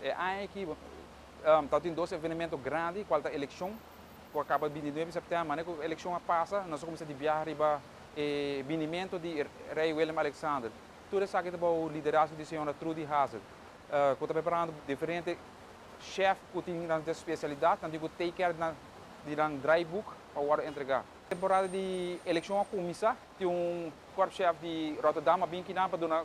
E aña aki tabatin dos evenemento grandi, cual ta eleccion cu a caba 29 di september. Manera cu eleccion a pasa, nos a cuminsa di biaha riba e binimento di Rey Willem Alexander. Tur esaki ta bou liderazgo di señora Trudy Hazel, cu ta preparando diferente chef cu tin nan specialidad, nan tin cu take care di nan draaiboek pa wordo entrega. Temporada di eleccion a cuminsa, tin un korpschef di Rotterdam a bin kinan pa duna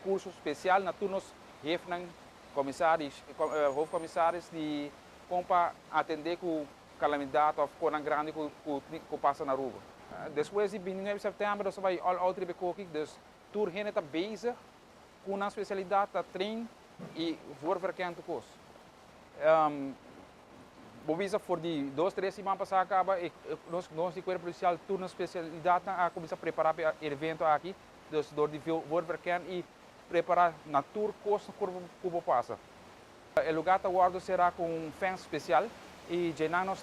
curso special na tur nos jefnan, commissaris, hoofdcommissaris di con pa atende cu calamidad of cosnan grandi cu pasa na Aruba. Despues di 29 di september nos ta bay all out riba e koki, dus tur hende ta bezig cu nan specialidad, ta train y voorverkend cos. Bo bisa for di 2, 3 siman pasa caba, nos di Cuerpo Policial, tur nos specialidad a cuminsa prepara pa e evento aki, dus door di voorverkend y prepara na tur cos cu por pasa. E lugar ta wordo cera cu un fence special y djena nos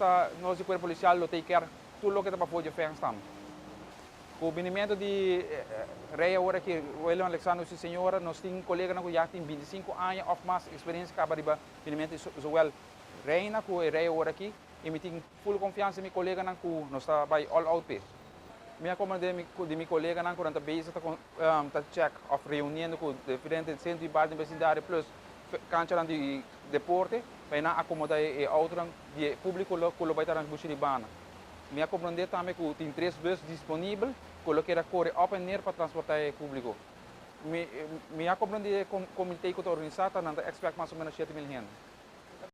di Cuerpo Policial lo take care tur loke ta pafo di fence tambe. Cu binimento di Rey awor aki, Willem Alexander y su señora, nos tin coleganan cu ya tin 25 aña of mas experiencia caba riba binimento di zowel Reina cu e Rey awor aki, y mi tin full confiansa den mi coleganan cu nos ta bay all out pe. Mi a comprende di mi coleganan cu nan ta bezig ta check of reuniendo cu diferente centro di bario den vecindario plus canchanan di deporte pa nan acomoda e autonan di publico cu lo bay ta na Bushiribana. Mi a comprende tambe cu tin tres bus disponibel cu lo keda core op en neer pa transporta e publico. Mi a comprende e comite cu ta organisa ta nan ta expect mas o menos 7 mil hende.